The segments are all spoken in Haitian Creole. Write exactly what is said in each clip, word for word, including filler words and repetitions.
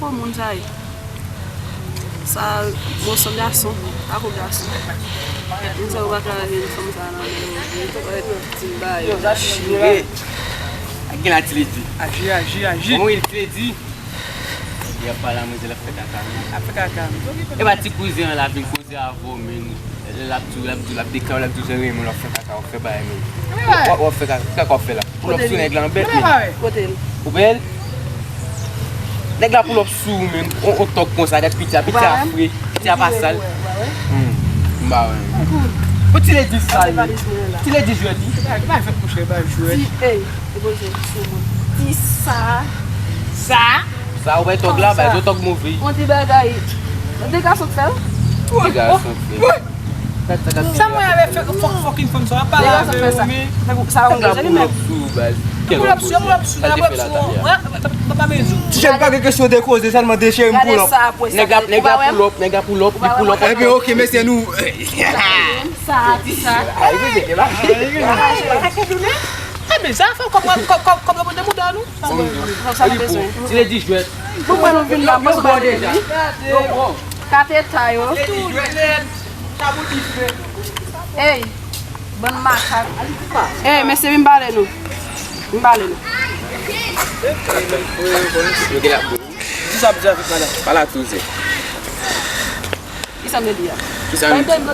Bon moun sa ye. Sa, bon, san gason, pa ko gason. Moun sa yo pa ka gen fanm sa nan men yo. Yo tou pa ret nan ti ba yo. Yo, sa chire. Ak gen la ti ledi. Aji, aji, aji. Bon, wi, ti ledi. Li ap pale a manzè, l ap fè kaka, wi. Ap fè kaka. E pa ti kouzen an la vin koze avè w, men. L ap di w, l ap di w, l ap deklare, l ap di w se renmen w, l ap fè kaka, w ap fè bagay, men. W ap, w ap fè kaka, kaka w ap fè la. Pull up sou nèg la, anbèt, men. Ou wè l? Nèg la pull up sou ou, men. On, on tòg konsa, gad piti a, piti a fre, piti a pa sal. Hmm, m pa wè. Bon, ti ledi sa, wi. Ti ledi jwèt, wi. E pa, e pa jwèt, monchè, e pa jwèt. Ti, ey, e bon, se sou moun. Ti sa. Sa? Sa ou bay tòg la, bay yon tòg move. On ti bagay. Ti gason k fè l? Ti gason k fè l. Sa mwen avè fè fòk fòkin fanm sa w ap pale avè yo, men. Sa yon grenn li menm. Pull up sou, pull up sou, pull up sou. Ti jèn pa gen kesyon de koze, sèlman dechire m pull up. Nèg la, nèg la pull up, nèg la pull up, li pull up. Ebyen, oke, mesye, nou. Sa, ti sa. Ebyen, sa fè kòb, kòb, kòb, kòb la pote mouda nou. Sa nou bezwen. Ti ledi jwèt. Pou mwen nou vin la, mwen se bon deja. Kat eta yo. Ey, bann makak. Ey, mesye, vin pale nou. Vin pale nou. Yo gen la. Kisa ap di avèk madanm? Pale a touze. Kisa m te di a? Kisa m te di?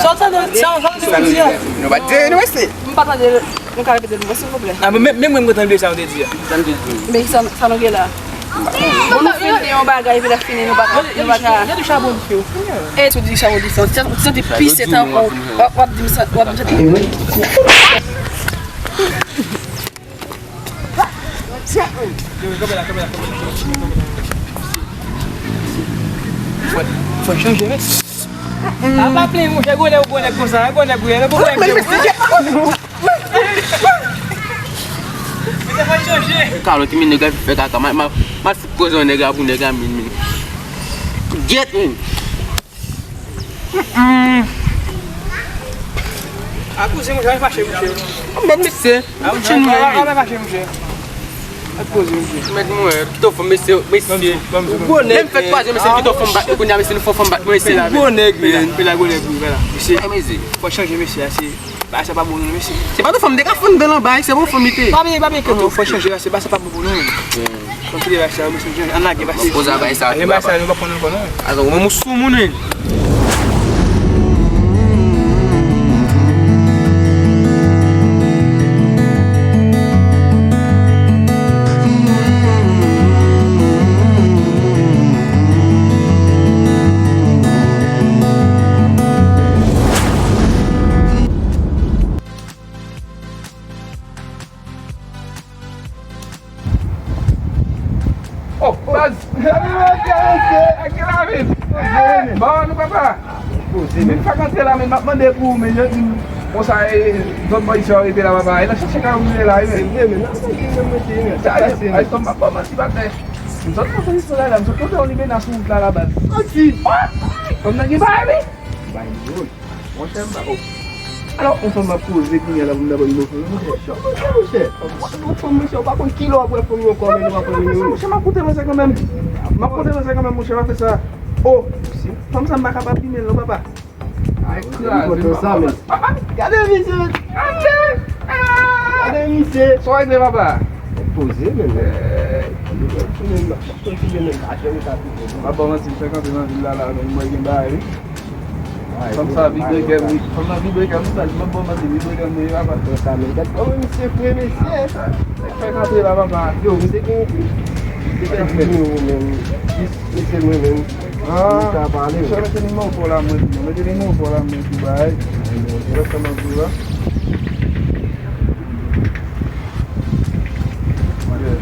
Sa w tande, sa w tande m di a? Nou pa t di, nou mesye. M pa tande, nou ka repete l pou mwen, silvouplè? A, men, men, men mwen tande sa w te di a. Sa m te di. Men kisa, sa nou gen la? Bon, nou fin di yon bagay, epi lè fini, nou pa ka, nou pa ka. Gade chabon di fè w. E, sou di chabon di fè w. Ou santi pis se tankou, w ap, w ap di m sa, w ap di m sa. Fò, fò chanje, men. A pa plenn, monchè, gwo nèg, gwo nèg konsa, gwo nèg, gwo nèg, gwo nèg. Mesye, fò chanje. Kalòt, men nèg la fè kaka, ma, ma, ma fout koze yon nèg la pou nèg la, men, men. Gyèt, men. A kouzen, mwen, jan fache, monchè. Mwen, mesye. A, mwen, jan fache, monchè. A kouzen, monchè. Mèt mwen, pito fò, mesye, mesye. Gwo nèg, menm fè twazyèm, mesye, pito fò m bat, kounye a, mesye, nou fò fò m bat, mwen, mesye. Gwo nèg, men. Pela gwo nèg, wi, vwala. Mesye. Mesye. Fò chanje, mesye, a, se, bagay sa pa bon, non, mesye. Se pa tout fanm, nèg la fann dan lanba, se bon fanm li te. Pa bliye, pa bliye, Keto, fò chanje, a, se pa sa pa bon pou nou, men. Kontinye bay sa yo, mesye, ann lage bay sa yo. Poze bay sa yo, bay sa yo, nou pa konn ankò, non. Atò, ou menm ou sou moun, wi. Oh, baz! Salut, mesye, mesye! Ak ki lavi? Bon, nou papa? Men fèk antre la, men m ap mande pou ou, men yo di m konsa, e, zòn bò isi yo rete la, papa. E nan chèche kay ou rete la, wi, men. Se vre, men nan chèche, men mwen te, men. Sa, e, ay, tòm, m ap ba w manti, patnè. M sot konsa jis la, m sot konsa yon libena sou wout la, la, baz. Manti! Kòm nan gen bagay, wi! Bay dwòl. Monchè, m pa ko. Alò, yon fanm ap koze kounye a la pou m dabò li mofle, monchè. Monchè, monchè, yon fanm, monchè, ou pa konn kilè w ap wè fanm yo ankò, men ou ap wè yo. Monchè, m ap koute, monchè, kanmenm. M ap koute, monchè, kanmenm, monchè, pa fè sa. Oh, fanm sa, m pa kapab limen l non, papa. Ay, kraze, papa. Gade misye. Gade misye. Sa w regle, papa? Poze, men. M ap ba w manti, m fèk antre nan vil la, la, men mwen gen bagay, wi. Fanm sa vibre kè m, wi. Fanm nan vibre kè m, sa, m ap ba w manti, vibre kè m, wi, papa. Sa, men gad kòman misye fre, mesye. Fèk antre la, papa. Yo, misye gen, misye gen nimewo, men. Jis, mesye, mwen, men. Ah, nou ka pale, wi. Mete nimewo pa w la, mwen di nou. Mete nimewo pa w la, mwen di bagay. Lòt sa m ap di w la.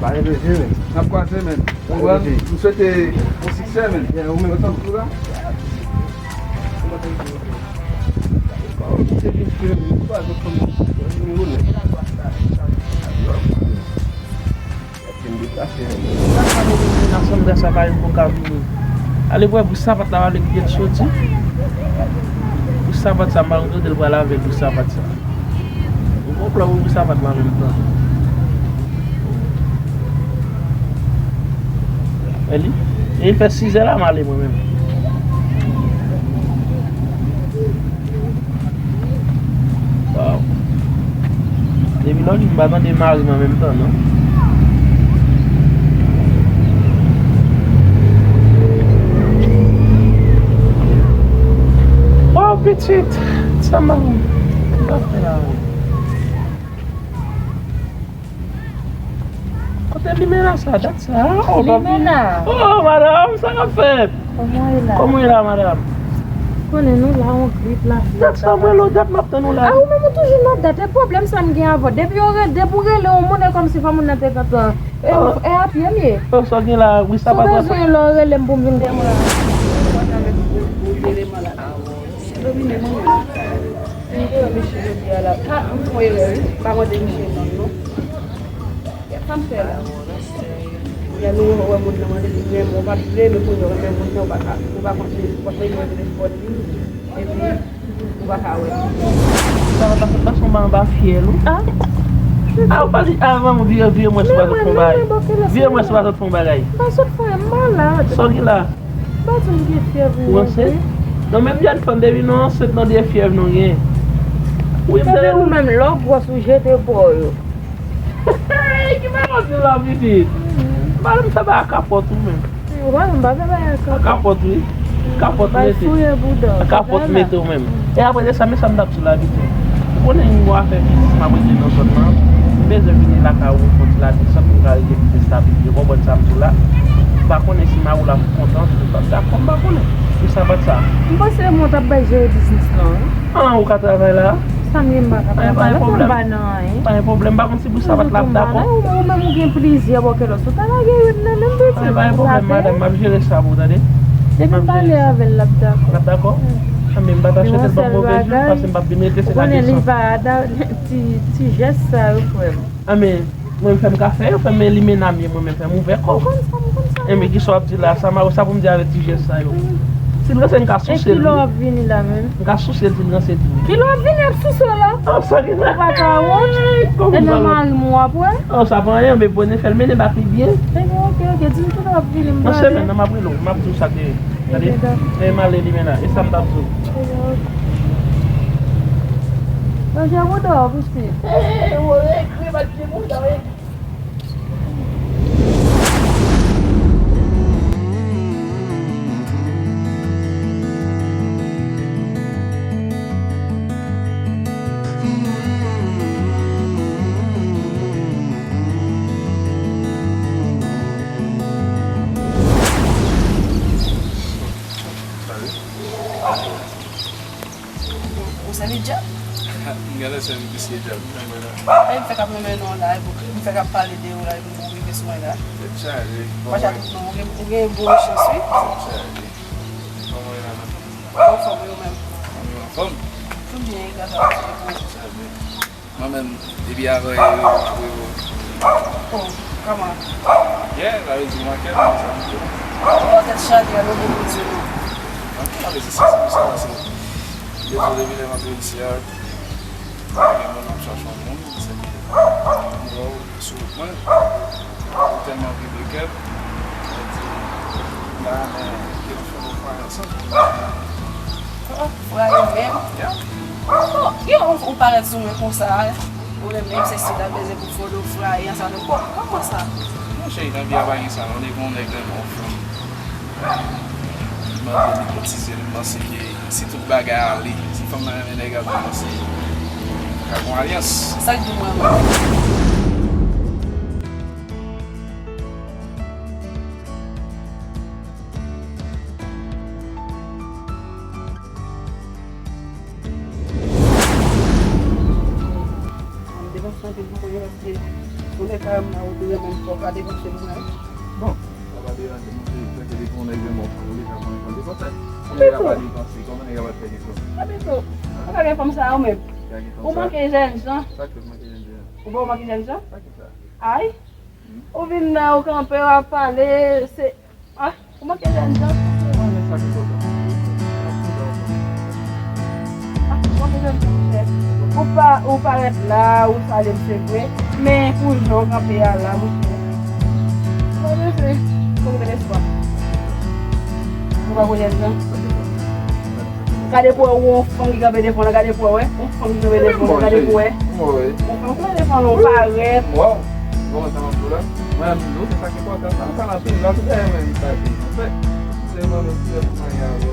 Pale de je, men. N ap kwaze, men. Ou konprann? M swete bon siksè, men. Ou menm tou la. Sa sa nou vin nan chanm sa pa yon bon ka vini. Ale wè bout sapat la, ale ki kote l soti. Bout sapat sa, m pa konn kote l pral avè bout sapat sa. Ou gon plan pou bout sapat la menm tan. E li, e li fè sizè la, m ale mwen menm. Waw. Depi lòt jou, m pa tande mari m an menm tan, non. Waw, pitit, sa m ap fè la? Kote Limena sa, dat sa? Oh, papi. Limena. Oh, madanm, sa k ap fèt? Kòman w ye la? Kòman w ye la, madanm? Konnen nou la, on grip la. Dat sa, mwen, lòt dat m ap tann ou la. A, ou menm, ou toujou nan dat. E pwoblèm sa m gen avè w. Depi w rele, depi w rele yon moun, e kòmsi fò moun nan te gentan. E, e apye m ye. Oh, sa w gen la, wi, sa pa trò. Si w bezwen lè w rele m pou m vin dèyè w la. Ou pa ta mèt pou, pou rele malad. Domine, mwen menm. M te wè misye jodi a la. Ha, m fè yon erè, wi. M pa mande misye non, non. Kèt sa m fè la. Yè nou wè moun nan mande li renmen w, pa t vle, men kounye a w renmen moun nan, ou pa ka, ou pa kontinye sipòte li, ou rete sipòte li. Epi, ou pa ka wè. Sa va pase, pase yon ba anba fyèl ou. Ah. Ah, ou pa di avan, mwen vire, vire mwen si w pa sot fè yon bagay. Vire mwen si w pa sot fè yon bagay. M pa sot fè, m malad. Sa w gen la? Ba di m gen fyèv wi. Ou ansent? Non, men m jèn fanm, depi nou ansent, non, de fyèv nou gen. Wi, m tande ou menm, lè w gwòs ou jete bò yo. Ki bagay ou di la, pitit? Madanm, sa ba kapòt ou menm. Wi, m pa fè bagay kapòt. Kapòt, wi. Kapòt mete. Kapòt mete ou menm. E apre de sa, men sa m t ap di w la, pitit. Ou konnen yon afè biznis m ap regle nan zòn nan. M bezwen vini lakay ou fè yon ti ladesann pou m ka regle biznis la pi byen. Ou konprann sa m di w la? M pa konnen si mari w la kontan, si l p ap dakò, m pa konnen. Pou sa, pa t sa. M panse mwen t ap bay jere biznis lan, wi. An, ou ka travay la? Sa m ye, m pa ka travay la, m pa nan anyen. Pa gen pwoblèm. M pa konn si pou sa pa t la ap dakò. Ou menm ou gen plizyè bòkèlòs. Ou ta lage youn nan menm pitit. Pa gen pwoblèm, madanm. M ap jere sa pou ou, tande. Depi m pale avè l, l ap dakò. L ap dakò? Anben, m pa ta swete l ban m move jou, paske m p ap vin rete se la desann. Ou konnen li pa ada ti, ti jès sa yo, frè m. Anben, mwen fè m ka fè yo, fè m elimine m ye, mwen menm fè m ouvè kò. M konn sa, m konn sa. Enben, kisa w ap di la? Sa m a, sa pou m di avèk ti jès sa yo? Si l ranse, m ka souse l, wi. E kilè w ap vini la menm? M ka souse l si l ranse tou. Kilè w ap vini ap souse w la? Ah, sa ki sa? Ou pa ka wont? E nan mari m ou ap wè? Ah, sa pa anyen, men bon, fè l mennen bak li byen. Enben, oke, oke, di m kilè w ap vini, m prale. Nan semèn nan, m ap rele w, m ap di w sa k te ye. Tande? Enben, dakò. E m ale li menm la. E sa m t ap di w? Enben, oke. Manje ou dò, pitit. Eh, ou regle, pa di moun sa, wi. Ou sèvi djab? M genlè sèvi plis ke djab. Ay, m fèk ap renmen non la, epi m fèk ap pale de ou la, epi ou rive sou mwen la. Tèt chaje. Macha tout non, ou gen, ou gen bon chans, wi. Tèt chaje. Kòman w ye la, madanm? Anfòm, wi, ou menm? Anfòm? Tout byen, wi, gras a Dye, epi ou? Tèt chaje. Mwen menm, depi avan yè yo, m ap rele w. Oh, kòman? Yeah, la vle di ou manke m, sa m di w. Ou tèt chaje, a nou bon koze nou. Ok, la vle di sa, se pou sa, paske depi, depi lè m ap vin isi a, gen moun ap chache yon moun, se ki, m wè w sou wout mwen. Ou tèlman vibre kè m, mwen di, m ta renmen ke nou fè yon fwaye ansanm. Oh, fwaye menm? Yeah. Oh, yo, ou, ou parèt sou mwen konsa, ou renmen m, se si ta bezwen pou foto fwaye ansanm. Kò-, kòman sa? Non, cheri, nan vi a pa gen sa, non, depi yon nèg renmen yon fanm, li mande li kotize, li panse ke si tout bagay ale, si fanm nan renmen nèg la, li panse ka gon alyans. Sa k di mwen, mwen? M depanse anpil pou mwen, paske moun sa m nan ou te renmen m fò ka depanse pou mwen. Bon, sa pa deranje m, se, se ke depi yon nèg renmen w, ou deja konnen kòman l depanse. Kòman nèg la pa depanse, kòman nèg la pa fè depanse? Abito, ou pa gen fanm sa ou menm? Ou manke jènjan. Sa k fè m manke jènjan? Ou pa w manke jènjan? Sa ki sa? Ay, ou vin la, ou kanpe, w ap pale, se, ah, ou manke jènjan. Mwen, men sa ki pwoblèm. Ah, ou manke jènjan, monchè. Ou pa, ou parèt la, ou salye m, se vre, men pou jan w kanpe a la, monchè. Mwen, men se Fòk ou pèd espwa. Ou pa konnen sa. Gade pou wè yon fanm ki kanpe devan w, gade pou wè, yon fanm ki kanpe devan w, gade pou wè. Yon fanm ki kanpe devan w, parèt. Waw. Bon, sa m ap di w la. Mwen, m di w, se sa ki enpòtan. Sa, sa nan tout, nan tout bagay, mwen, li pa di. Anfèt, se mwen menm ki fè pou mwen, ya, bro.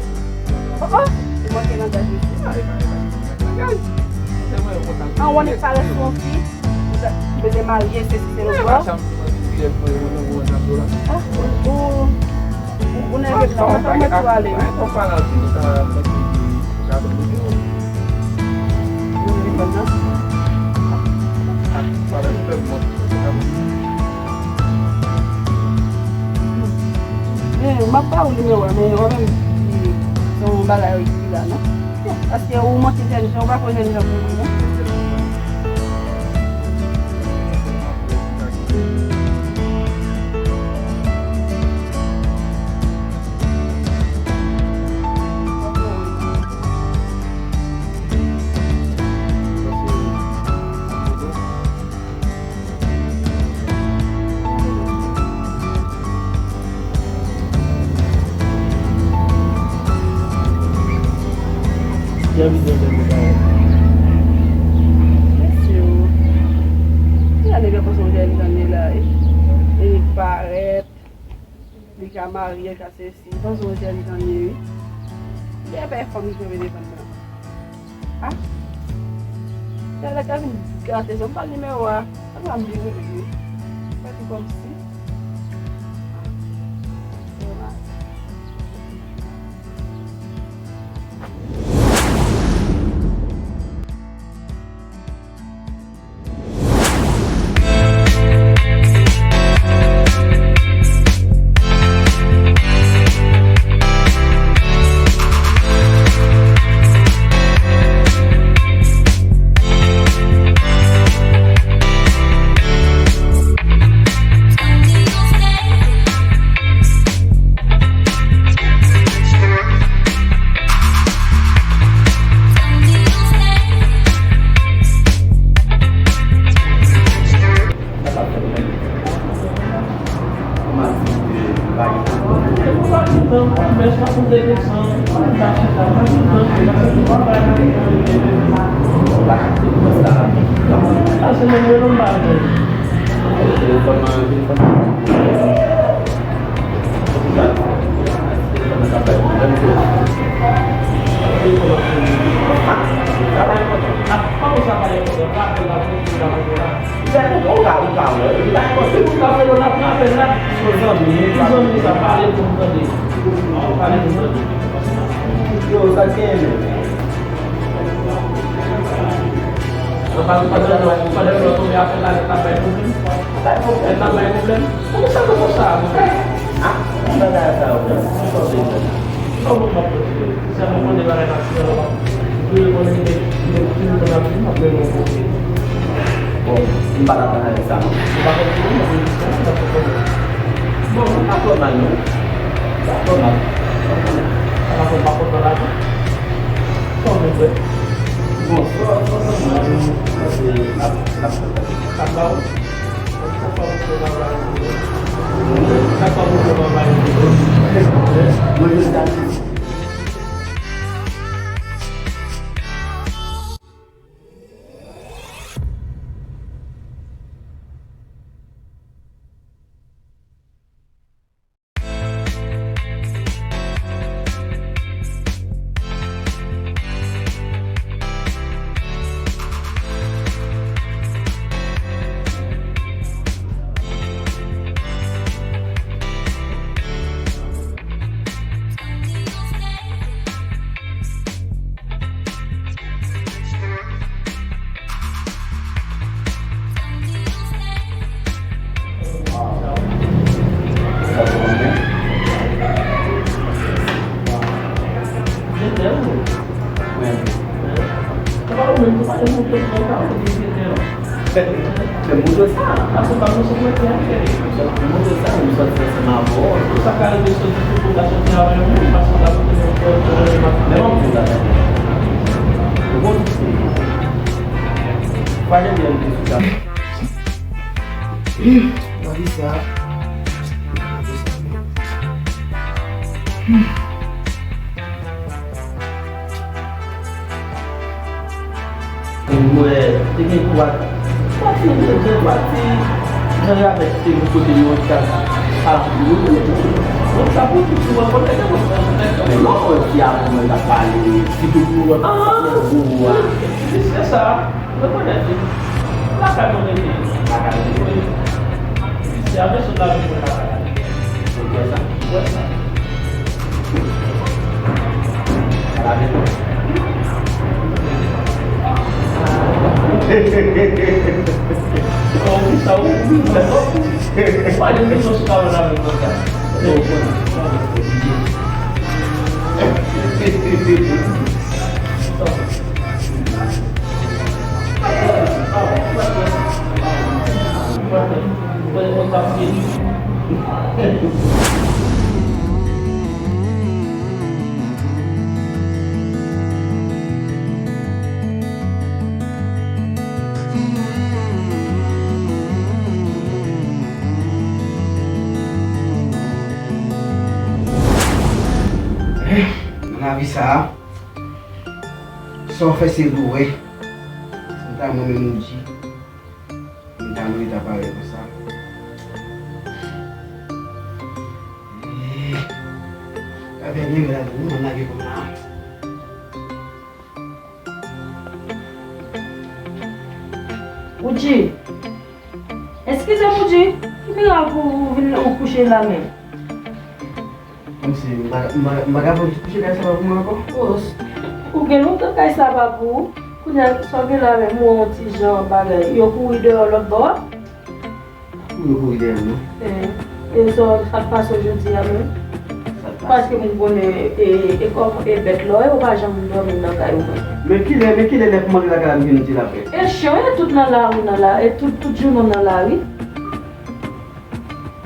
Oh, oh. Ou manke langaj, mesye. Ay, ay, ay, ay, ay. An, w annik parèt pou yon fi. Ou bezwen marye, se si, se lòt bò. Oh, oh. Ou nève m nan, ou pa mèt tou ale. Hmm, m ap ba ou nimewo a, men ou menm, se yon bagay ki la, non? Paske ou manke jènjan, ou pa ko jènjan pou ou, non? Mesye o. Gade nèg la panse yon jèn zanmi la, e. E li parèt. Li ka marye, li ka sesi. Li panse yon jèn zanmi, wi. Li ap bay fanm li kenbe devan nan. Ah. Lè lè ka vin gate zòn, m ba l nimewo a. Sa pa m vini, wi. Fè ti kòmsi. Yo, sa k genyen menm? Pandan, pandan yo tonbe apèl la, nèg la bay pwoblèm. Nèg la bay pwoblèm. Kòman sa, kòman sa? Ah, bagay sa yo, frè. Sa w konn m ap kontinye? Sèlman konnen bagay natirèl la. Ou dwe konnen ki nèg ki toujou konn ap di m ap mennen yon kote. Bon, m pa dakò avèk sa, non. Ou pa konn ki moun, m ap di sa, m ap konn. Bon, m pa twò mal, non. M pa twò mal. Sa pa fè m pa kontan lajan. Sa w vle fè? Bon, sa, sa, sa, mwen, mwen, se, n ap, n ap kontan. Sa m ba ou? Fè m montre w sa. Montre w sa, m sòti ansanm avè w. Sa ka rive sòti pou w ka sòti avè yon moun, paske w ka pote yon pòt, yon... Men m ap di w sa, tande. Ou konn, pa gen byen m te sou sa. Gade sa. Mwen te gen twa, twa ti, gen twa ti jan avèk te kote yo ta pa pou yo. Mwen ta pou tout sou mwen konn nèg yo. Non, ti a mwen ta pale, ti tout pou mwen. Ah, wi, se sa. Rekonèt li. Lakay mwen rete, lakay mwen rete. Misye a bezwen lavi mwen lakay la. Ou kwè sa? Ou kwè sa? Ala de. Kòm sa ou, ou pa de rezon sou pawòl la menm konsa. Nan lavi sa a, sa w fè se louwe. Se ta mwen menm ou di. M ta lwe ta parèy konsa. Eh, gade byen, gade byen, m lage kòm la. Woodji, eskize m, Woodji, ki mirak ou, ou vin, ou kouche la menm? Kòmsi m pa, m pa, m pa ka fè w kouche kay sa pa pou mwen ankò? Oh, ou gen lontan kay sa pa pou ou. Kounye a, sa w gen la menm, ou wè yon ti jan bagay. Yo kouri dèyè w lòt bò a? Pou yo kouri dèyè m, non? Eh, e sa w ap pase w jodi a menm? Sa k pase? Paske m konnen, e, e kòm e bèt la w ye, ou pa janm dòmi nan kay ou menm. Men kilè, men kilè lè pou m antre lakay la, m vin di l apre? E chen w ye tout nan lari, nan la, e tout, tout jounen w nan lari.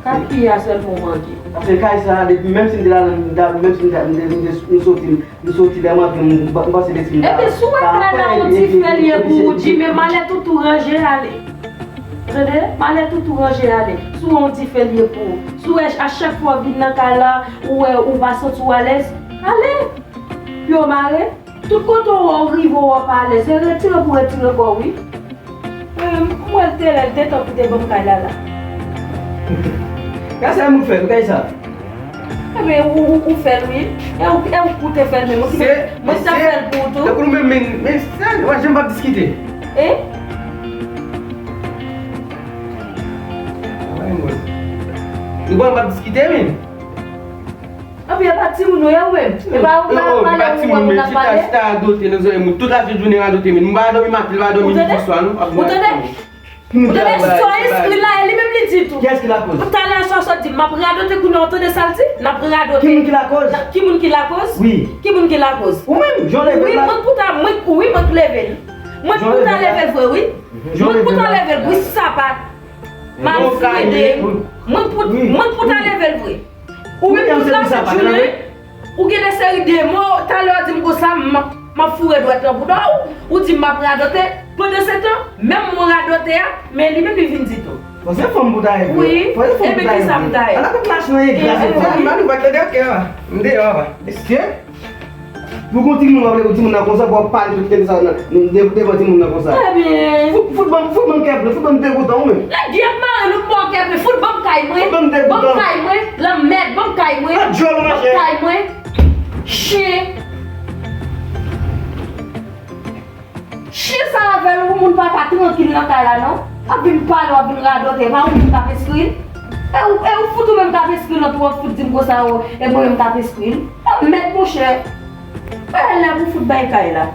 Kapiya sèlman w manje. Paske kay sa a, depi, menm si m te la, m ta, menm si m ta, m te, m te, m soti, m soti lè m antre, m, m, m panse depi m ta. Ebyen, si w wè kay la yon dife l ye pou ou, di, men malè toutou ranje ale. Tande? Malè toutou ranje ale. Si w wè yon dife l ye pou ou. Si w wè a chak fwa w vin nan kay la, ou wè ou pa santi w alèz, ale. Pye w mare. Tout kote w wè w rive, w wè w pa alèz, se retire pou retire kò w, wi. Mwen, m wè l te lè, l te tan pou te ban m kay la, la. Gad sa moun fè, ou gade sa. Ebyen, ou, ou, ou fè l, wi. E ou, e ou pou te fè l menm, ou ki te, mwen ki t ap fè l pou ou tou. Tankou nou menm, men, men sa, nou pa janm p ap diskite. E? Nou pa janm p ap diskite, men. Anpi, e pa timoun ou ye ou menm? E pa ou la ap pale, ou wè moun ap pale? Chita, chita radote nan zòrèy moun. Tout lajounen radote, men. M pa dòmi maten, m pa dòmi midi, swa, non. Ou tande? Ou tande? Sa w enskri la, e li menm li di tou. Kiyès ki lakoz? Talè a sa w sot di, m ap radote, kounye a w tande sa l di? N ap radote. Ki moun ki lakoz? Ki moun ki lakoz? Wi. Ki moun ki lakoz? Ou menm, jan w leve la. Wi, mwen k pou ta, mwen, wi, mwen k leve l. Mwen k pou ta leve l vre, wi. Mwen k pou ta leve l, wi, sapat. Mal foure de. Mwen k pou, mwen k pou ta leve l vre. Ou menm tout lajout jounen, ou gen de seri de mo, talè w di m konsa, m, m ap foure dwèt nan bouda w, ou di m m ap radote. Pandansetan, menm mo radote a, men li menm li vin di tou. Fò se fanm pou ta regle. Wi, fò se fanm pou ta regle. Ala kot machin an ye gras e fò. Mami, ou pa t lè dèkè a. M deyò a. Mesye. Pou gon timoun w ap leve timoun nan konsa, pou w ap pale tout tenten sa nan, nan, de-, devan timoun nan konsa. Ebyen. Fout, fout ban m, fout ban m kè plen, fout ban m degoutan ou menm. Nèg y ap mare nou, ban m kè plen, fout ban m kay mwen. Fout ban m degoutan. Ban m kay mwen, lanmèd, ban m kay mwen. Nan djòl ou mache. Ban m kay mwen. Chen. Chen sa avè l, ou moun pa ka trankil nan kay la, non. W ap vin pale, w ap vin radote, pa ou menm k ap enskri l. E ou, e ou fout ou menm k ap enskri l, ou ap fout di m konsa, o, e mwen menm k ap enskri l. Lanmèd, monchè. E lè pou fout bay kay la.